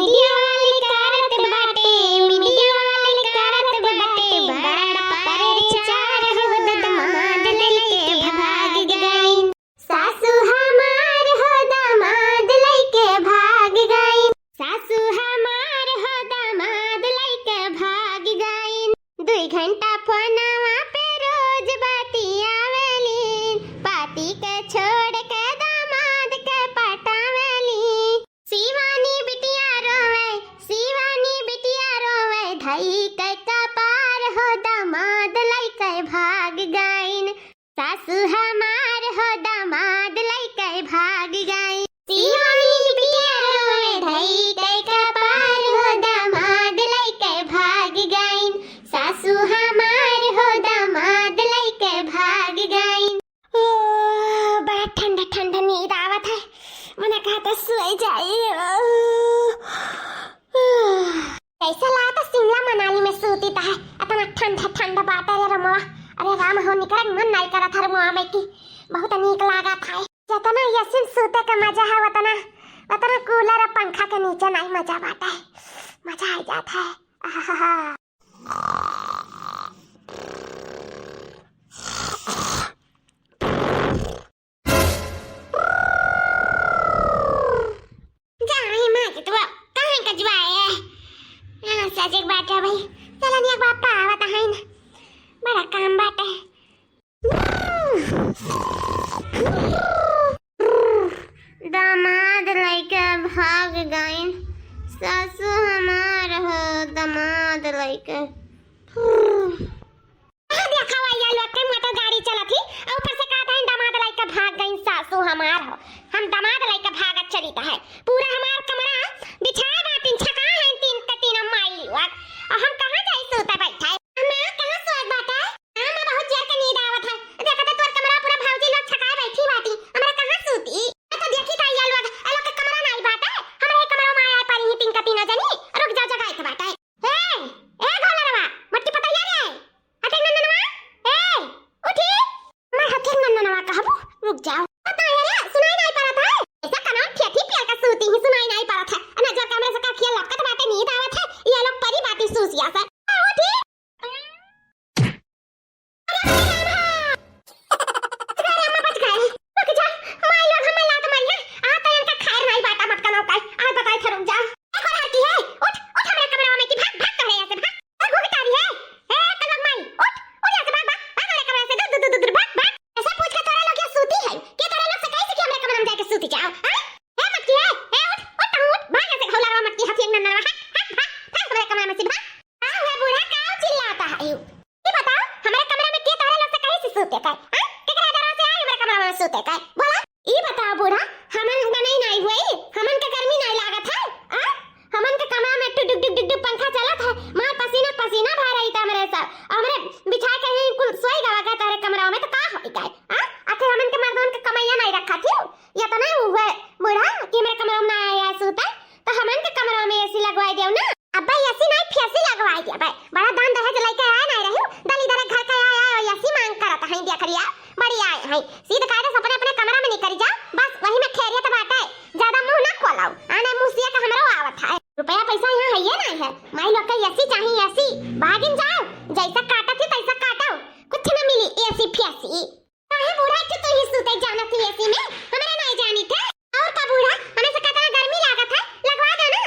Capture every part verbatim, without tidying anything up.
मीडिया वाली करत बाटे, मीडिया वाली करत बाटे, बड़ा प्रचार हो, दमाद लइके भाग गइन। सासू हमार हो, दमाद लइके भाग गइन। सासू हमार हो, दमाद लइके भाग गइन। दुई घंटा फोनवा पे रोज बतियावेली, पति के छोड़ के दमाद के पटावेली। शिवानी बिटिया रोवे, शिवानी बिटिया रोवे, धई के कपार हो, दमाद लइके भाग गइन। सासू हमार हो, दमाद लइके भाग गइन। शिवानी बिटिया रोवे, धई के कपार हो, दमाद लइके भाग गइन। सासू हमार हो, दमाद लइके भाग गइन। ओ, बड़ा ठंडा ठंडा नींद आवत है, मने कहा तो सोई जाई। कैसा लागत शिमला मनाली में सूती त है, इतना ठंडा ठंडा बाटे रे रमवा। अरे राम हो, निकरे मन नाई करत है रमवा में की, बहुत नीक लागत है। जतना एसी में सूते के मजा है, उतना, उतना कूलर और पंखा के नीचे नाई मजा बाटे, मजा आ जात है। आहा। जाई माँ के तो कहाँ का जुआए है? हाँ, सच एक बात है भाई। चला नहीं एक बार पावत है ना। बड़ा काम बाटे। दामाद लइके भाग गइन। सासू हमार हो, दामाद लइके। कहाँ देखा हुआ ये लोग के मोटर गाड़ी चलत ही, और ऊपर से कहत हैं, "दामाद लइके भाग गइन सासू हमार हो।" हम दामाद लइके भागत चलित है। पूरा हमार कमरा बिछाए बाटिन, छकाए हैं तीन के तीनों माई लोग। और हम कहाँ जाई सूते बैठे? अम्मा, कहाँ सोए बाटे? हाँ, माँ, बहुत जोर के नींद आवत है। देखा तो तोर कमरा पूरा भौजी लोग छकाए बैठी बाटी। हमरा कहाँ सूती? मैं तो देखी था ये लोग, ये लोग के कमरा नाई बाटे। हमरे कमरा में आए पड़ी ही तीन के तीनों जनी। रुक जा, जगाई के बाटे। ए, ए भोलरवा, मोटकी पतैया रे, हथिक नंदनवा, ए, उठी। मैं हथिक नंदनवा कहबू, रुक जाओ। पता है रे, सुनाई नाई पड़त है। ऐसा कनाम ठेठी पियल का सूती ही सुनाई नाई पड़त है। ना जो कमरे से का खिया लपकत बाटे, नींद आवत है, ये लोग परी बाटी सूसिया से। ए, उठी। अरे अम्मा, बच गए। रुक जा, माई लोग हमें लात मारी है। आ तो इनका खैर नाई बाटा मत कनो काई। आज बताई थे, रुक जा। ए, को लड़की है, उठ, उठ हमरे कमरा में की, भाग, भाग तो है यहाँ से, भाग। ए, घुघटारी है। ए, कलवा माई, उठ, उठ यहाँ से, भाग, भाग, भाग हमरे कमरा से, दूर, दूर, दूर, दूर, भाग, भाग। ऐसे पूछ के तोरा लोग यहाँ सूती है? के तोरा लोग से कही से कि हमरे कमरा में जाके सूती जाओ, हाँ? ए, मटकी है, ए, उठ, उठ, उठ, भाग यहाँ से, घोलरवा मटकी, हथिक नंदनवा, भाग, भाग, भाग, भाग हमरे कमरा में से, भाग। का हुआ बूढ़ा, का चिल्लाता है यू? ये बताओ, हमारे कमरा में के तोहरे लोग से कहीं से सूते का? हाँ? केकरा डरवा से आई हमारे कमरा में सूते का? बोला। ये बताओ बूढ़ा, हमन का नहीं, नहीं हुई? हमन के गर्मी नहीं लागत है? हाँ? हमन के कमरा में टुक टुक टुक टुक टुक पंखा चलत है, मार पसीना पसीना भर रही था हमरे सब। हमरे बिछाए कहीं कुल सोई गवा का तोहरे कमरा में तो का होई गए? हाँ? आखिर हमन के मर्दन के कमैया नहीं रखा थी? ये तो नहीं हुआ बूढ़ा कि हमारे कमरा में ना आया सूते? तो हमन के कमरा में एसी लगवाई देव ना। अब्बा एसी नहीं, फेसी लगवाई दे। अब्बा बड़ा दान दहेज लेके आए नहीं रही, दली दरे घर के आए, आए और एसी मांग करत हैं, देख लिया, बड़ी आए हैं। सीध कायदे से अपने, अपने कमरा में निकल जाओ, बस वही में खैरियत बाटे, ज्यादा मुंह ना खोलाओ, आने मुंह से का हमरो आवत है। रुपया पैसा यहाँ है ये नहीं है, माई लोग का एसी चाहिए, एसी, भागिन जाओ, जैसा काटा थी तैसा काटो, कुछ ना मिली एसी फेसी। काहे बूढ़ा, एक ठे तू ही सूते जाना थी एसी में, हमरा नहीं जानी थे। और का बूढ़ा, हमें से कितना गर्मी लागत है, लगवा दो ना।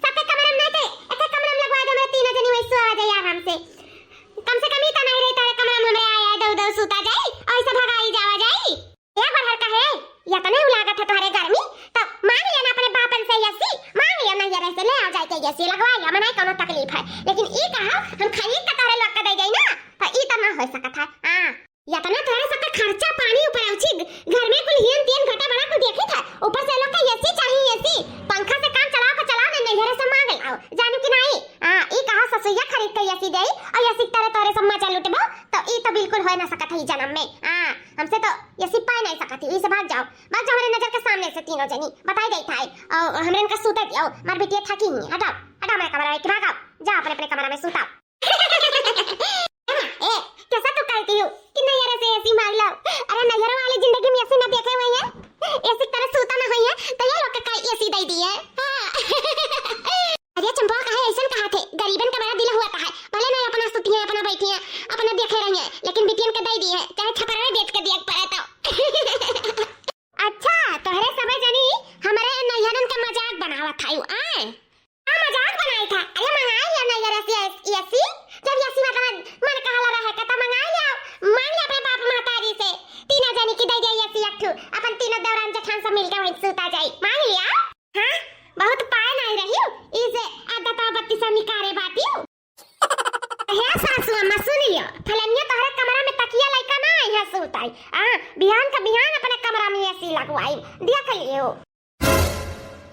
सबके कमरा में नहीं थे, एक कमरा में लगवा दो, हमरे तीनों जनी वही सो आ जाए आराम से। कम से कम ही तो नहीं रही तारे कमरा में हमरे आए, आए दो दो सूता जाई, और ऐसे भगाई जावा जाई। एक बार हर कहे, या तो नहीं लागत है तुम्हारे गर्मी, तो मांग लिया ना अपने बापन से एसी, मांग लिया ना ये रहे से ले आओ जाए के एसी लगवा लिया, मनाई कोनो तकलीफ है। लेकिन ई कहा, हम खरीद के तोहरे लोग के दे जाई ना, तो ई तो ना हो सकत है। हाँ, इतना तोहरे सबका खर्चा पानी ऊपर आउची, घर में कुल हियन तियन घटा बढ़ा कुल देखी था, ऊपर से लोग का एसी चाहिए, एसी, पंखा से काम चलाओ के चलाओ ना, नैहरे से मांग लाओ, जानू कि नहीं? हाँ, ई कहा ससुइया खरीद के एसी देई और एसी की तरह तोहरे सब मजा लुटबो, तो ई तो बिल्कुल होए ना सकत है ई जन्म में। हाँ, हमसे तो एसी पाए नहीं सकत है, ई से भाग जाओ, भाग जाओ हमरे नजर के सामने से तीनों जनी, बताई देई था, और हमरे इनका सूते दियो, मार बिटिया थकी ही, हटाओ, हटाओ मेरे कमरा में, भागो, जाओ अपने अपने कमरा में सूताओ। ए, कैसा तू कहती हो कि नैहरे से एसी मांग लो? अरे नैहरे वाली जिंदगी में एसी ना देखे हुए हैं, एसी की तरह सूता ना हुई है, तो ये लोग का एसी दे दिए। हाँ। लेकिन बिटियन के दइ दिहे, चाहे छपरा में बेच के दिया पड़े तो। अच्छा, तोहरे सबे जनी हमरे नैहरन के मजाक बनावत हइउ, आय? का मजाक बनाई था? अरे मंगाई लिया नैहर से एसी, जब एसी मतलब मन कहला रहे के तो मंगाई लिया, मांग लिया अपने बाप महतारी से, तीनों जनी की दइ दिया एसी एक ठू, अपन तीनों देवरान जेठान सब मिलके वहीं सूता जाई, मांग लिया। हाँ, बहुत पाए नाई रही, इसे आधा तो बत्ती से निकारे बातिउ। हे सासू अम्मा, सुन लियो, फलनिया तोहरे कमरा में तकिया लइका ना आई है सूत आई। आ, बिहान का बिहान अपने कमरा में एसी लगवाई, देख लियो।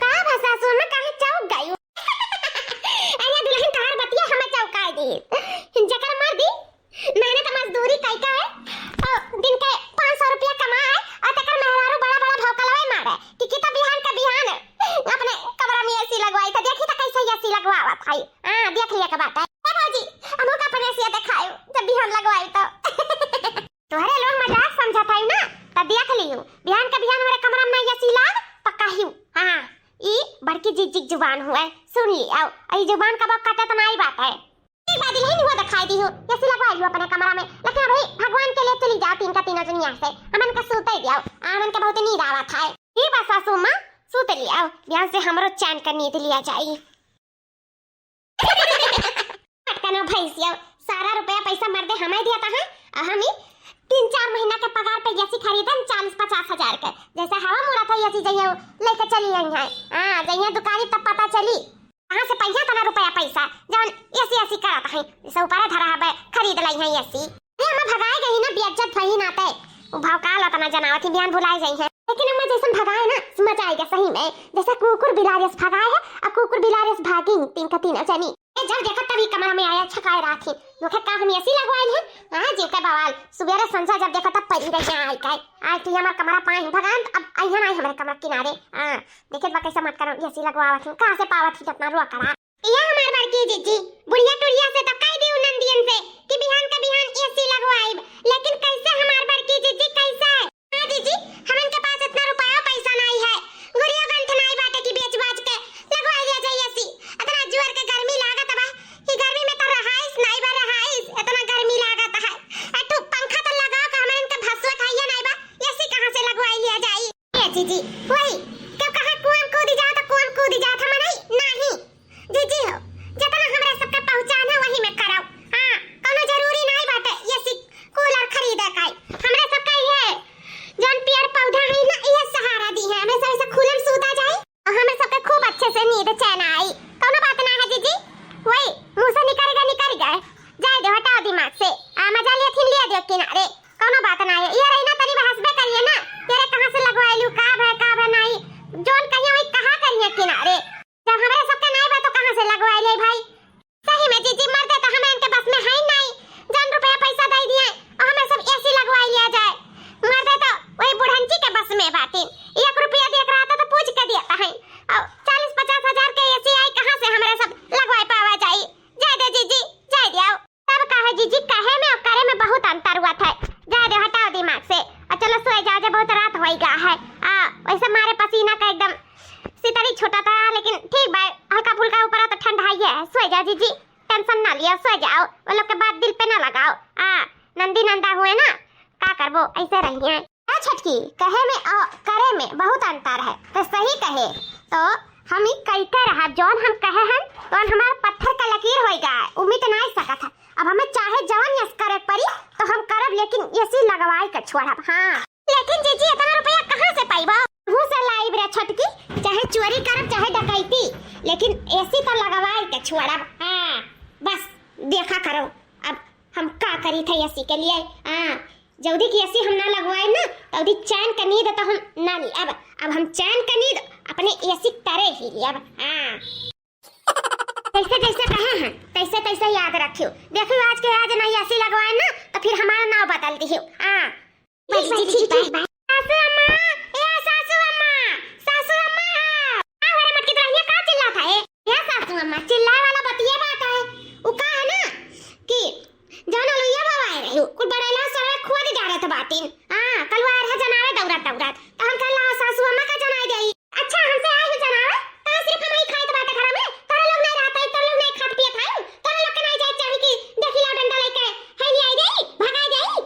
का भा सासू अम्मा, काहे चौंक गई? अरे दुल्हन, तोहार बतिया हमें चौंकाई दी। जकर मर्दी मेहनत मजदूरी कई के और दिन के पाँच सौ रुपया कमाए और तकर मेहरारू बड़ा बड़ा भौकलवे मारे कि, कि तो बिहान का बिहान अपने कमरा में एसी लगवाई, तो देखी तो कैसे एसी लगवावत है। हाँ, देख लिया के बात है। ए भौजी, हमहू का अपन एसी देखायो, जब बिहान लगवाई तो। तोहरे लोग मजाक समझत है ना, तो देख लियो, बिहान का बिहान हमारे कमरा में एसी लाग, तो कहियो, हाँ, ई बड़की जीजी के जुबान हुए, सुन लियो, ई जुबान कबो कटे तो नाई बात है। एक बार दिल्ली हुआ दिखाई दी हूँ, एसी लगवा लियो अपने कमरा में, लेकिन अभी भगवान के लिए चली जाओ तीन का तीनों दुनिया से, हमन का सूते दियो, हमन का बहुत नींद आवत है। ई बस सासू माँ, सूत लियो, बिहान से हमरो चैन का नींद लिया जाई। पटकनो भैंसियो, सारा रुपया पैसा मर्दे हमें दिया था, हाँ? और हम ही तीन चार महीना के पगार पे एसी खरीदन चालीस पचास हजार के, जैसे हवा मुड़ा था एसी जइया लेके चली आई है। हाँ, जइया दुकानी तब पता चली कहाँ से पैसा तना रुपया पैसा, जवन एसी एसी करत है, जैसे ऊपर धरा हबे खरीद लाई है एसी। अरे अम्मा भगाए गई ना, बेइज्जत भई नाते। वो भौकाल अतना जनावत ही बिहान भुलाए जाई है। लेकिन अम्मा जैसन भगाए ना, मजा आएगा सही में। जैसे कुकुर बिलार यस भगाए है, आ कुकुर बिलार यस भागी, तीन का तीन जनी। ए, जब देखत तब ई कमरा में आया छकाए रात ही। नोखे का हम एसी लगवाइल है? हाँ, जीव के बवाल। सुबेरे संझा जब देखत तब परी रही आई काई। आज तू हमार कमरा पाई भगवान, अब आई है ना हमारे कमरा किनारे। हाँ, देखत बा कैसे मत करो, एसी लगवावत ही। कहाँ से पावत ही इतना रुआ करा? ये हमार बड़की जीजी, बुढ़िया टुढ़िया से तो कह दी नंदियन से कि बिहान का बिहान एसी लगवाइब, लेकिन कैसे हमार बड़की जीजी, कैसे? हाँ जीजी, हमन के पास इतना रुपया पैसा नाई है, गुरिया गंठ नाई बाटे कि बेच बाच के लगवा लिया जाए एसी। इतना जुअर के गर्मी लागत बा, कि गर्मी में तो रहाइस नाई बा रहाइस, इतना गर्मी लागत है। आ तू पंखा तो लगाओ कि हमन के भसुआ खाइया नाई बा, एसी कहाँ से लगवा लिया जाई? ए जीजी, वही, क्यों कहा कुआं कूदी जाओ तो कुआं कूदी जाओ था मनई? नहीं। जीजी हो, जितना हमरा सबके पहुँचान है, वही में करब। हाँ, कौनो जरूरी नाई बाटे एसी कूलर खरीदे का। हमरा सबके ये जौन पेड़ पौधा है ना, ये सहारा दी है। हमरा सब ऐसे खुले में सूता जाए और हमरा सबके खूब अच्छे से नींद चैन आई। कौनो बात ना है जीजी, वही मुँह से निकल गए, निकल गए। जाए दो, हटाओ दिमाग से। आ, मजा लिया थी, लिया दियो किनारे। कौनो बात ना है। ये रही ना, तनी बहसबे करिए ना। तेरे कहाँ से लगवाए लू, का भय, का भय नाई। जौन कहिए वही कहा करिए किनारे। जब हमरे सबके नाई बा तो कहाँ से लगवाई ले भाई? सही में जीजी, मर्दे तो हमें इनके बस में है नाई। जौन रुपया पैसा दे दिए और हमें सब एसी लगवाई लिया जाए। मर्दे तो वही बुढ़ंची के बस में बाटिन। एक रुपया दिए रहता तो पूछ के दिया था। और चालीस पचास हजार के एसी आई, कहाँ से हमरे सब लगवाई पावा जाई? जाए दे जीजी, जाए दियाओ। तब कहे जीजी, कहे में और करे में बहुत अंतर हुआ था। जाए दे, हटाओ दिमाग से। और चलो सोए जाओ, जे बहुत रात होई गा है। आ, वैसे मारे पसीना का एकदम सितरी छूटा था, लेकिन ठीक बा, हल्का फुल्का ऊपर तो ठंडा ही है। सोए जाओ जीजी, टेंशन ना लियो, सोए जाओ, वो लोग के बात दिल पे ना लगाओ। आ, नंदी नंदा हुए ना, का करबो, ऐसे रहिए। ए छोटकी, कहे में और करे में बहुत अंतर है। तो सही कहे, तो हम ई कइके रहा, जौन हम कहे हन, तौन हमार पत्थर का लकीर होई गा, उम्मीद नाई सकत है। अब हमें चाहे जौन यस करे पड़ी, तो हम करब, लेकिन एसी लगवाई के छोड़ब। हाँ, लेकिन जीजी, इतना रुपया कहाँ से पाइबा? मुँह से लाइब रे छोटकी, चाहे चोरी करब, चाहे डकैती, लेकिन एसी तो लगवाई के छोड़ब। हाँ, बस देखा करो, अब हम का करी थे एसी के लिए। हाँ, जल्दी की एसी हम ना लगवाए ना, तो अभी चैन का नींद तो हम ना ली। अब, अब हम चैन का नींद अपने एसी तरे ही ली। अब, हाँ। जैसे, जैसे कहे हैं, तैसे, तैसे याद रखियो। देखियो, आज के आज ना एसी लगवाए ना, तो फिर हमारा नाव बदल दियो। हाँ। बस, बस, ठीक बा। सासू अम्मा, ए सासू अम्मा, सासू अम्मा। का हो रे मटकी दुल्हनिया, का चिल्लात है? ए सासू अम्मा, चिल्लाए वाला बतिये बात है। उ का है ना कि जौन अलुइया बाबा आए रही, कुल बड़ैला सारा खोद डारत बाटिन। हाँ, कल वो आए रहे जनावे दौड़त दौड़त। तो हम कहला, "सासू अम्मा का जनाए देई।" अच्छा, हमसे आए हो जनावे? का सिर्फ हम ही खाइत बाटे घर में? तोरा लोग नहीं रहता है, तोरा लोग नहीं खात पियत है? तोरा लोग के नहीं जाए चाही कि देखी ला डंडा लेके, है नहीं आई देई, भगाई देई?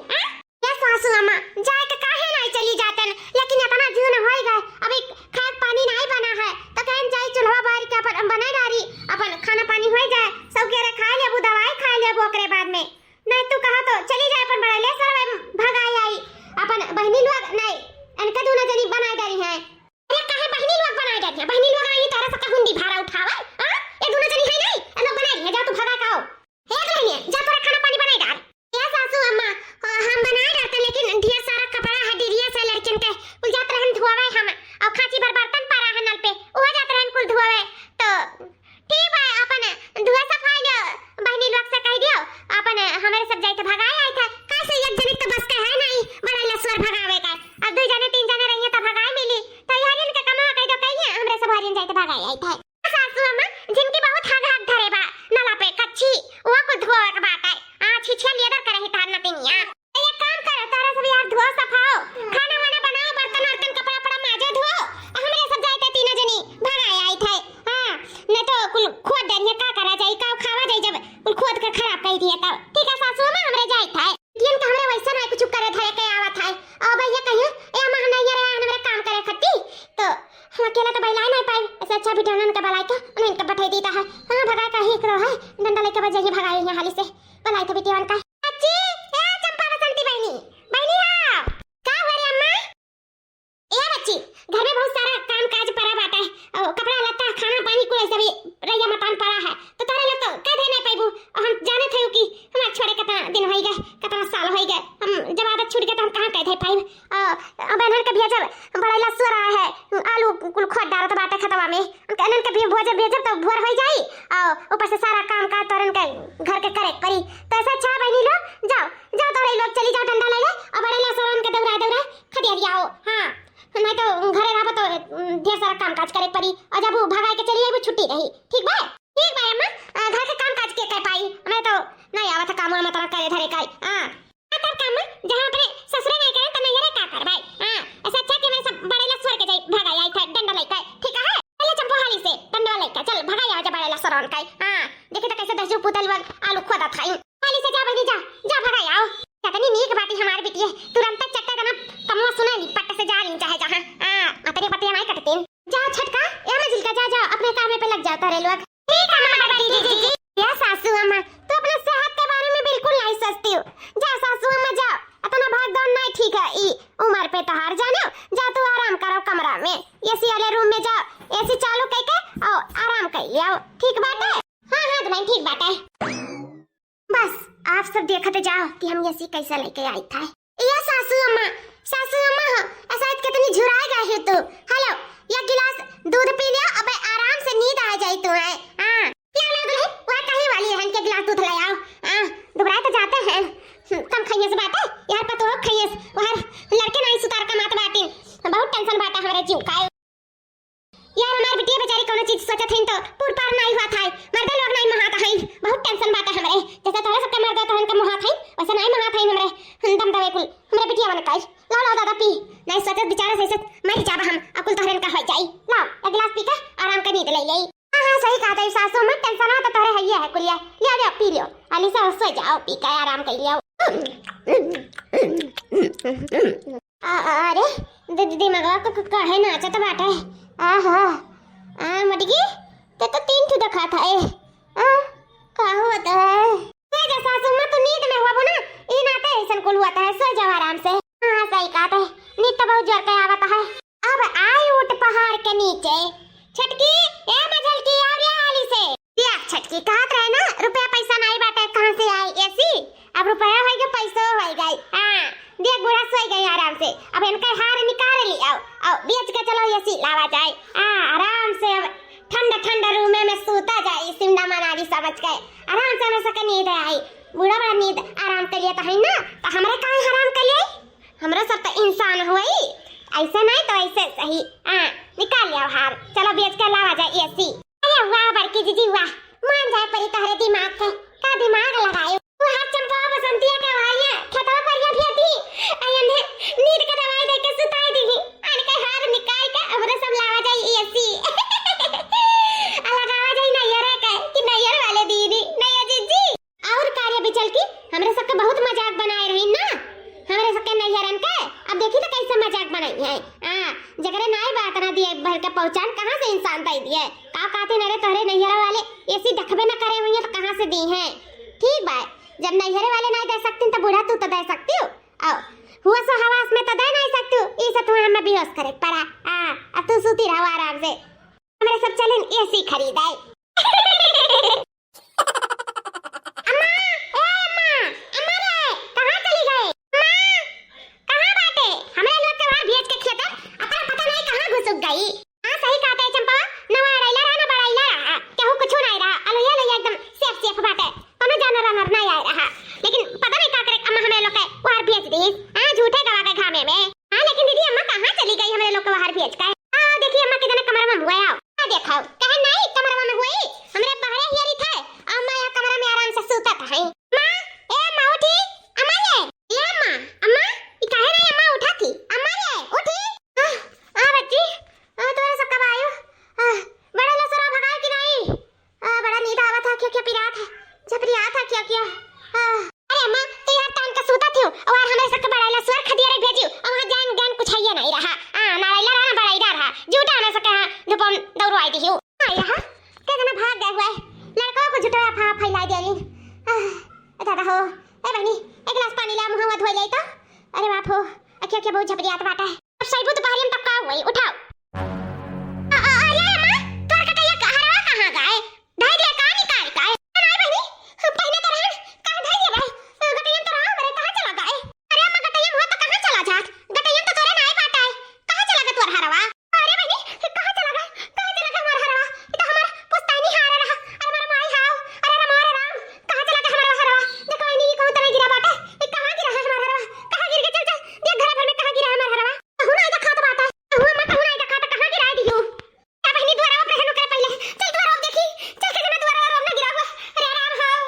कुल खोद देनी है, का करा जाई, का खावा जाई, जब कुल खोद के खराब कइ दिए तब। ठीक है सासू अम्मा, हमरे जाइत है। बिटियन का हमरे वैसा नाहीं कुछ करे धरे के आवत है। अब ये कहियो, ए अम्मा, हम नहीं रहे, हमरे काम करे खत्ती, तो हम अकेला तो बैलाए नाहीं पाई। ऐसे अच्छा बिटियन के बलाइ के उन्हें इनके बैठाइ दीता है। हाँ, भगाए का ही करो है, डंडा लइके बजे ही भगाए यहाँ हाली से। बलाइत है बिटियन का। बच्ची, ए चंपा बसंती बहिनी, बहिनी हो। का हुआ रे अम्मा? ए बच्ची, घर में बहुत सारा काम काज परा बाटे। अ, कपड़ा लत्ता, खाना पानी कुल ऐसे भी रैया मतान परा है। तो तोहरे लोग तो कइ धइ नाहीं पइबू। अ, हम जानत है कि हमार छोड़े कितना दिन होइ गए, कितना साल होइ गए। हम जब आदत छूट गए तो हम कहाँ कइ धइ पाइब। अ, अब इन्हन के भेजब, बड़ैला सो रहा है, आलू कुल खोद डारत बाटे खेतवा में। हम इन्हन के भी भोज भेजब तो भोर होइ जाई। अ, ऊपर से सारा काम काज तोहरन के घर के करे परी। तो ऐसा अच्छा बहिनी लोग, जाओ, जाओ तोहरे लोग चली जाओ डंडा लइले, अ, बड़ैला सोरन के दौड़ाए दौड़ाए खदेरियाओ। हाँ, नाहीं तो घरे रहबो तो, उम, ढेर सारा काम काज करे परी। अ जब वो भगाए के चली आइबू छुट्टी रही, ठीक बा? ठीक बा अम्मा, अ, घर के काम काज के कइ पाई? मैं तो नाहीं आवत काम वाम उतना करे धरे काई। हाँ। का कर काम, जहाँ अपने ससुरे नाहीं करे तो नैहरे का कर भाई? हाँ, ऐसा अच्छा कि मैं सब बड़ैला सोर के जाई, भगाई आई था डंडा लइके, ठीक है? चले चंपो हाली से डंडा लइके, चल भगाई आवा जा बड़ैला सोरन काई। हाँ, देखे तो कैसे दसजू पुतल बन आलू खोदत है। हाली से जा बहिनी, जा, जा भगाई आओ। कितनी नीक बाटी हमार बिटिया, तुरंत चट्टा जना कमवा सुने ली, पट से जा ली चाहे जहाँ। हाँ, अपने पतिया नाहीं कटतीन। जा छटका, ए मझिलका, जा, जा, अपने कामे पे लग जाओ तोहरे लोग। ठीक है, हमार बड़की जीजी। या सासू अम्मा, तू अपने सेहत के बारे में बिल्कुल नाहीं सोचती हो। जा सासू अम्मा, जा, इतना भाग दौड़ नाहीं ठीक है, ई उम्र पे तोहार जानो, जा तू आराम करो कमरा में, एसी वाले रूम में जाओ, एसी चालू कइके, आओ, आराम कइ लियाओ, ठीक बाटे? हाँ, हाँ, दुल्हन, ठीक बाटे। बस, आप सब देखत जाओ कि हम एसी कैसे लइके आइत है। या सासू अम्मा, सासू अम्मा हो, ऐसा कितनी झुराए गए हो तू। हेलो, या गिलास दूध पी लियो, अबे आराम से नींद आ जाई तू है। हाँ, लाओ, लाओ दुल्हन, वह कहीं वाली है, इनके गिलास दूध ले आओ। हाँ, दुबराए तो जाते हैं। हम्म, कम खइयस बाटे, यार पतोह खइयस, वह लड़के नाहीं सुतार कमात बाटिन, बहुत टेंशन बाटे हमरे जीव का। यार, हमार बिटिया बेचारी कौनो चीज सोचत हईन तो पूर पार नाहीं हुआ था। मर्दे लोग नाहीं मोहात हईन, बहुत टेंशन बाटे हमरे। जैसे तोहरे सबके मर्दे तोहरन के मोहात हईन, वैसे नाहीं मोहात हईन हमरे। हम दम दवे कुल, हमरे बिटिया बन काई। लाओ, लाओ दादा पी। नाहीं सोचत बेचारा से सोचत मर जाब हम, अकुल तोहरन का हो जाई। लाओ, एक गिलास पी के आराम के नींद ले लेई। हाँ, हाँ, सही कहत है सासू, मत टेंशन हो, तो तोहरे हइये है कुलिया। लियो, लियो, पी लियो। हाली से सो जाओ, पी के आराम कर लियो। अ-, अरे, दि-, दि-, दिमागवा क-, क-, काहे नाचत बाटे? आहा, आ, मटकी, ते तो तीन ठो देखात है। आ, का होत है? सो जा सासू माँ, तू नींद में हुआ ना, ई नाते ऐसन कुल हुआ है, सो जाओ आराम से। हाँ, सही कहत है, नींद तो बहुत जोर के आवत है। अब आई ऊँट पहाड़ के नीचे। छोटकी, ए मझलकी, आओ रे हाली से। देख छोटकी, कहत रहे ना, रुपया पैसा नाई बाटे, कहाँ से आई एसी? अब रुपया होई गए, पैसो होई गए। हाँ, देख बूढ़ा सोई गए आराम से। अब इनका हार निकाल लियाओ, और बेच के चलो एसी लावा जाए। हाँ, आराम से अब ठंडा ठंडा रूमे में सूता जाए, शिमला मनाली समझ के। आराम से हमें सके नींद आई, बूढ़ा बड़ा नींद आराम कर लिया तो है ना, तो हमरे काहे हराम कर लिए? हमरो सब तो इंसान हुई, ऐसे नहीं तो ऐसे सही। हाँ, निकाल लिया हार, चलो बेच के लावा जाए एसी। अरे वाह बड़की जीजी वाह, मान जाए परी तोहरे दिमाग के, का दिमाग लगाए। वो हाथ चंपा बसंतिया के वालिया खेतवा परिया भी थी, अयन है नींद के दवाई दे के सुताई दी। अन के हार निकाल के हमरे सब लावा जाए एसी। आ लगावा जाए नैहरे के, कि नैहर वाले दीदी, नैया जीजी। और कार्य बिचल की हमरे सबके बहुत मजाक बनाए रही ना, हमरे सबके नैहरन के। अब देखी तो कैसे मजाक बनाई है। हाँ, जगरे नाई बात ना दिए भर के पहचान, कहाँ से इंसान दे दिए? का कहते न रे तोहरे नैहर वाले एसी देखबे न करे हुई है तो कहाँ से दी है? ठीक बा, जब नैहरे वाले नाई दे सकती तो बूढ़ा तू तो दे सकती हो। आओ, हुआ सो हवास में तो दे नाई सकती हो, ई से तुम्हें हमें बेहोश करे पड़ा। हाँ, अब तू सूती रहो आराम से, हमरे सब चलें एसी खरीदाए। अम्मा, ए अम्मा, अम्मा रे, कहाँ चली गई? अम्मा, कहाँ बाटे? हमरे लोग के वहाँ भेज के खेते, अपना पता नहीं कहाँ घुसुक गई। हाँ, सही कहते है चंपा, न वहाँ अड़ैला रहा, न बड़ैला रहा, केहू कुछ नहीं रहा, अलुया अलुया एकदम safe safe बाटे, कोनो जानवर वानवर नहीं आए रहा। लेकिन पता नहीं का करे अम्मा हमरे लोग के वहाँ भेज दी। हाँ, झूठे गवा के घामे में। हाँ, लेकिन दीदी अम्मा कहाँ चली गई हमरे लोग के वहाँ भेज के? हाँ, देखिए अम्मा कितना कमरा में हुआ आओ। हाँ, देखो, कहे नहीं कमरा में हुई, छपरिया था क्या क्या? आह, अरे अम्मा, तू यार तान के सूता थियो, और हमरे सबके बड़ैला सुअर खदिया रे भेजियो, और वहाँ जान ज्ञान कुछ है ये नहीं रहा। हाँ, ना बड़ैला रहा, ना बड़ैला रहा। झूठा हमरे सबके हाँ, धूपम दौड़वाई दिहियो। आई रहा, के जना भाग गए हुए। लड़का को झूठा फा फैला दे रही। आह, दादा हो, ए बहनी, एक गिलास पानी ला, मुँह धोई ले तो। अरे बाप हो, अखिया के बहुत झपरियात बाटा है। अब सैबू दोपहरिया में तब का हुई, उठाओ। अ, अ, अरे अम्मा, तोर गटैया क-, हरवा कहाँ गए? धई दिया का निकाल का? नाई बहिनी, पहिने तो रहन, कहाँ धई दिया बा? गटैया तो रहा, हमरे कहाँ चला गए? अरे अम्मा, गटैया हुआ तो कहाँ चला जात? गटैया तो तोरे नाई बाटा है। कहाँ चला गए तोर हरवा? अरे बहिनी, कहाँ चला गए? कहाँ चला गए हमार हरवा? ये तो हमार पुश्तैनी हार रहा। अरे हमार माई हाव। अरे राम, अरे राम, कहाँ चला गए हमार हरवा? देखो, इन्हीं कहूँ तो नहीं गिरा बाटा। ये कहाँ गिरा है हमार हरवा? कहाँ गिर गए? चल, चल, देख घरा भर में कहाँ गिरा है हमार हरवा? कहूँ नाई देखात बाटा। कहूँ अम्मा, कहूँ नाई देखात, कहाँ गिराए दियो? का बहिनी, दुआरा पर हनु करे पहिले। चल दुआरा देखी। चल के जना दुआरा पर ना गिरा हुआ। अरे राम हाव।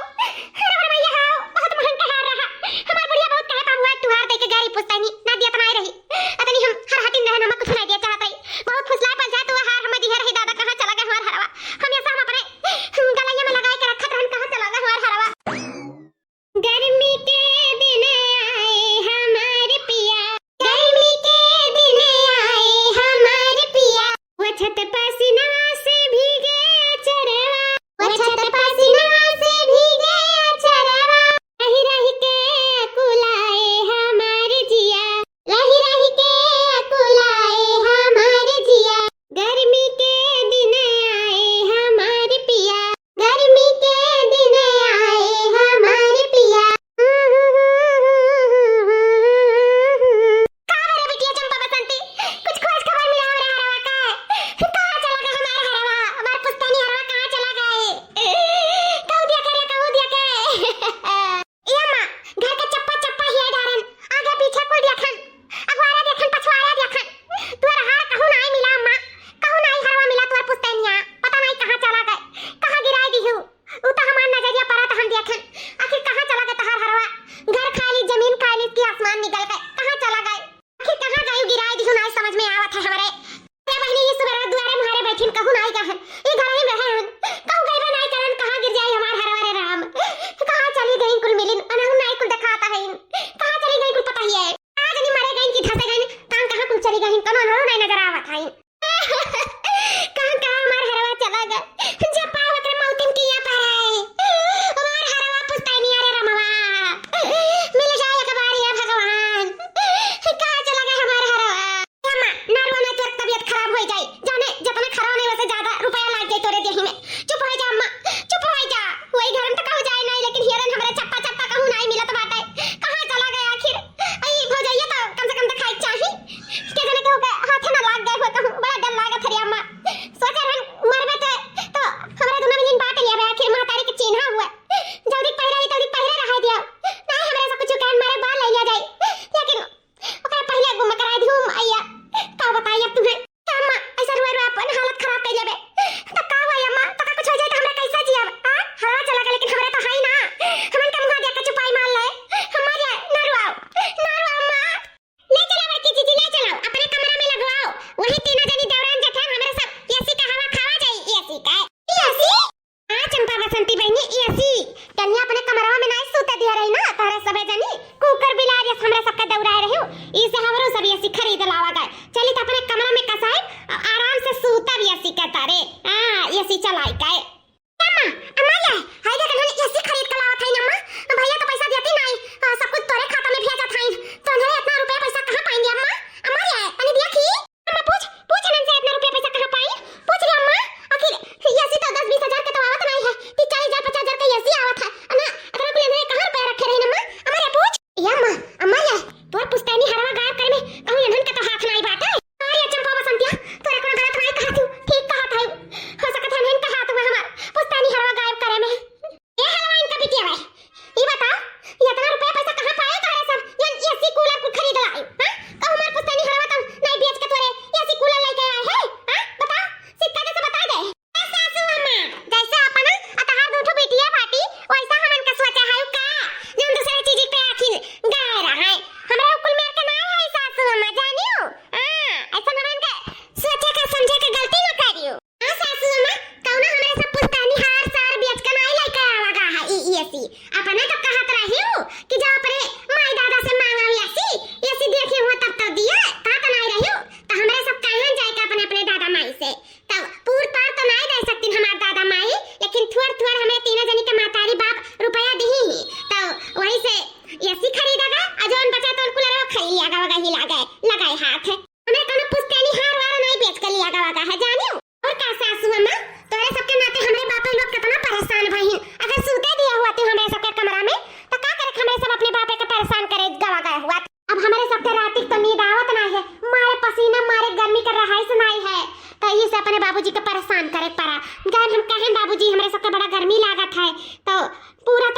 अरे हमार मैया हाव। बहुत महंग के हार रहा। हमार बुढ़िया बहुत कहे बाबुआ तुहार दे के गारी पुश्तैनी ना दिया तो नाई रही। अतनी हम हर हटिन रहे ना कुछ नाई दिया चाहत रही। बहुत फुसला पल जा तू हार हमें दिहे रही दादा, कहाँ चला गए हमार हरवा? हम ऐसा हम अपने गलैया में लगाए के रखत रहन, कहाँ चला गए हमार हरवा? गर्मी के दिन आए हमार पिया, गर्मी के दिन आए हमार पिया, वो छत पसीना से भीगे अचरवा, वो छत पसीना से भीगे अचरवा, रही रही के अकुलाए हमार जिया, रही रही के अकुलाए हमार जिया, गर्मी के दिन आए हमार पिया, गर्मी के दिन आए हमार पिया। का रे बिटिया चंपा बसंती, कुछ खोज खबर मिला हमरा हरवा का? कहाँ चला गए हमार हरवा? हमार पुश्तैनी हरवा कहाँ चला गए? कहू दिया करे, कहू दिया के। ए अम्मा, घर के चप्पा चप्पा हिया डारन, आगे पीछे कुल देखन, अगवारा देखन, पछवारा देखन, तोर हार कहूँ नाई मिला अम्मा, कहूँ नाई हरवा मिला तोर पुश्तैनिया, पता नाई कहाँ चला गए, कहाँ गिराए दिहू। उ तो हमार नजरिया पड़ा तो हम देखन, आखिर कहाँ चला गए तहार हरवा? घर खाली, जमीन खाली कि आसमान निकल गए, कहाँ चला गए? आखिर कहाँ गए गिराए दिहू, नाई समझ में आवत है हमरे। अरे बहिनी, ई सुबेरे दुआरे मुहारे बैठिन, कहूँ नाई गहन, ई घर ही में रहन, कहूँ गइबे नाई करन, कहाँ गिर जाई हमार हरवा रे राम? कहाँ चली गई कुल मिलिन, अनहु नाई कुल देखात हइन, कहाँ चली गई कुल पता ही है। कहाँ जनी मरे गइन कि धसे गइन, कहाँ कहाँ कुल चली गइन, कौनो अनहु नाई नजर आवत हइन। कहाँ कहाँ हमार हरवा चला गए, जे पाव ओकरे मौतिन किया पर है, हमार हरवा पुश्तैनिया रे रमवा, मिल जाए एक बार ये भगवान, कहाँ चला गए हमार हरवा? अम्मा, ना रोना, तोर तबीयत खराब हो जाई। जाने जितना खराब नहीं, वैसे ज्यादा रुपया लाग जाई तोरे देही में। चुप हो जा अम्मा, चुप हो जा। वही घर में तो कहूँ जाए नहीं, लेकिन हियरन हमरा चप्पा चप्पा कहूँ नहीं मिलत बाटे। कहाँ चला गया आखिर? आई भौजैया तो कम से कम तो खाए के चाही। के जाने केहू के हाथे ना लाग गए हो कहूँ। बड़ा डर लागत है रे अम्मा। सोचे रहन मरबे ते तो हमरा दुनो में दिन बांट लिया बे, आखिर महतारी के चिन्हा हुआ। जल्दी पहिरा ही, जल्दी पहिरे रहा दिया। नहीं हमरा से कुछ कहन मारे बाल ले लिया जाए। लेकिन ओकरा पहिले गुम कराई दिहू अइया। का बताई अब तुम्हें? का अम्मा, ऐसा रुआ रुआ अपन हालत खराब कर लेबे? तो का हुआ अम्मा? तो का कुछ हो जाए तो हमरा कैसे जियब? आ? हरवा चला गए लेकिन हमरे तो है ही ना। हमन का मुँह देख के चुपाई मार ले। हम मर जाए, ना रुआओ। ना रुआओ अम्मा। ले चलो बड़की जीजी, ले चलो। अपने कमरा में लगवाओ। वही तीनों जनी देवरान जेठान हमरे सब एसी का हवा खावा जाई। एसी का? एसी? हाँ चंपा बसंती बहिनी, एसी। कलिया अपने कमरवा में नाई सूते दिया रही ना, तोहरा सबे जनी कुकुर बिलार यस हमरा सबके दौड़ाए रही, ई से हमरो सब एसी खरीद लावा गए। चली त अपने कमरा में कसाई, आ-, आराम से सूतब एसी के तारे। हाँ, एसी चलाई के। अम्मा, अम्मा ये, हाय देख, इन्होंने एसी खरीद के लावत है ना अम्मा। भैया तो पैसा देती नाई, आ, सब कुछ तोरे खाता में भेजत है। तो इन्होंने इतना रुपया पैसा कहाँ पाएंगे अम्मा? अम्मा ये, तनी देखी। अम्मा पूछ, पूछ इनन से इतना रुपया पैसा कहाँ पाई? पूछ ले अम्मा, आखिर एसी तो दस बीस हजार के तो आवत नहीं है, तीस चालीस हजार, पचास हजार का एसी आवत है, है ना? इतना कुल इन्हें कहाँ रुपया रखे रही अम्मा? अम्मा रे पूछ। ए अम्मा, अम्मा रे, तोर पुश्तैनी हरवा गायब करे में कहूँ इन्हन के तो हाथ नहीं बाटे। अरे चंपा बसंतिया, तोरा कोनो गलत नहीं कहा तू, ठीक कहा था। हो सकत है नहीं कहा तू।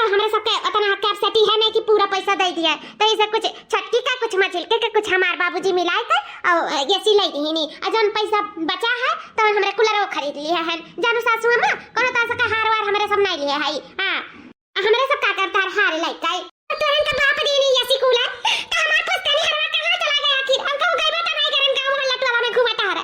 हमरे सबके उतना capacity है नहीं कि पूरा पैसा दे दिया, तो इसे कुछ छटकी का, कुछ मझिलके के, कुछ हमार बाबूजी मिलाए के और एसी ले दी नहीं। और जौन पैसा बचा है तो हमरे कूलरो खरीद लिया है। जानू सासू अम्मा, कोनो तरह से हार वार हमरे सब नहीं लिया है। हाँ, हमरे सब का करता है हार लाई काई। तोरन का बाप दी नहीं एसी कूलर, तो हमार पुस्तैनी हरवा कहाँ चला गया आखिर? हमका वो गइबो तो नहीं करन, गाँव मोहल्ला टोला में घूमता है।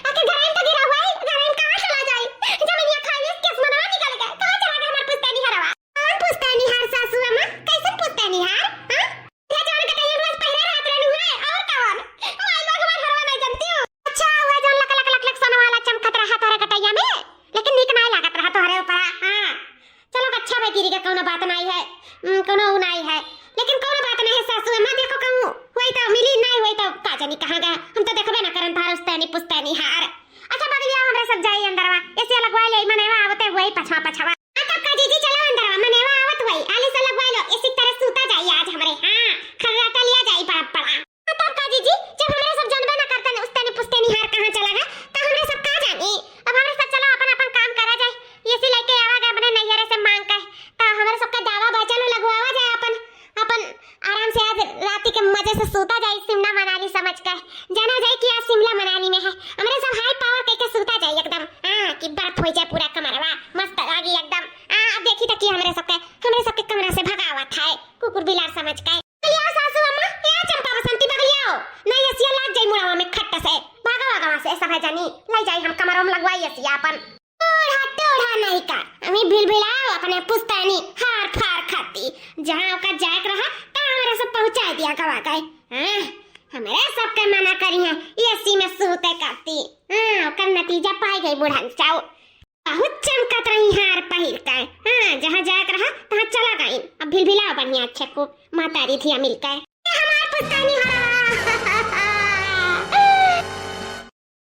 आखिर घर में तो गिरा हुआ है, घर में कहाँ चला जाए? जमीनिया खाई, केस मनवा निकल गए, कहाँ चला गया हमार पुस्तैनी हरवा? कौन पुस्तैनी हार सासू अम्मा? कैसन पुस्तैनी हार? हाँ? ये जौन कटैया में पहिरे रहत रहनु है, और कौन? माई लोग हमार हरवा नहीं जानती हो। अच्छा, हुआ जौन लक लक लक लक सोना वाला चमकत रहा तोहरे कटैया में, लेकिन नीक नहीं लागत रहा तोहरे ऊपर। हाँ, चलो अच्छा भाई, गिरी के कौनो बात नहीं है, हम्म, कौनो उ नहीं है, लेकिन कौनो बात नहीं है सासू अम्मा, देखो कहूँ वही तो मिली नहीं, वही तो का जानी कहाँ गया, हम तो देखबे ना करन तोहरे उस्तैनी पुस्तैनी हार। अच्छा बगलिया हमरा सब जाई अंदरवा, एसी लगवा ले, मनेवा आवते वही पछवा पछवा। हाँ, तब का जीजी, चलो अंदरवा, मनेवा आवत हुई, आली से लगवा लो, एसी तरह सूता जाई आज हमरे। हाँ, खर्राटा लिया जाई बड़ा बड़ा। हाँ, तब का जीजी, जब हमरे सब जानबे ना करतन उस्तैनी पुस्तैनी हार कहाँ चला गए, तो हमरे सब का जानी? अब हमरे सब चलो अपन अपन काम करा जाए, एसी लेके आवा गए अपने नैहरे से मांग के, तो हमरे सबका दावा बचल हो लगवावा जाए अपन, अपन आराम से आज राती के मजे से सूता जाई शिमला मनाली समझ के। जाना जाए कि आज शिमला मनाली में है, हमरे सब हाई पावर कह के सूता जाए एकदम। हाँ, कि बर्फ हो जाए पूरा कमरवा, मस्त लागी एकदम। हाँ, अब देखी तो कि हमरे सबके, हमरे सबके कमरा से भगावत है कुकुर बिलार समझ के। बगलियाओ सासू अम्मा, ए चंपा बसंती बगलियाओ, नहीं एसिया लाग जाई मुड़ावा में खट्ट से। भागा भागा वहाँ से, सब है जानी, ले जाई हम कमरवा में लगवाई एसिया अपन। टोढ़ा टोढ़ा नहीं का, अमी भिलभिलाओ अपने पुस्तैनी हार फार खाती, जहाँ ओकर जाए के रहा, तहाँ हमरे सब पहुँचाए दिया गवा गए। हाँ, हमरे सबके मना करी है एसी में सूते करती। हाँ, ओकर नतीजा पाई गई बुढ़न चाऊ। बहुत चमकत रही हार पहिर के। हाँ, जहाँ जाए के रहा, तहाँ चला गई। अब भिलभिलाओ बढ़िया अच्छे खूब, मातारी धिया मिल के। ए हमार पुस्तैनी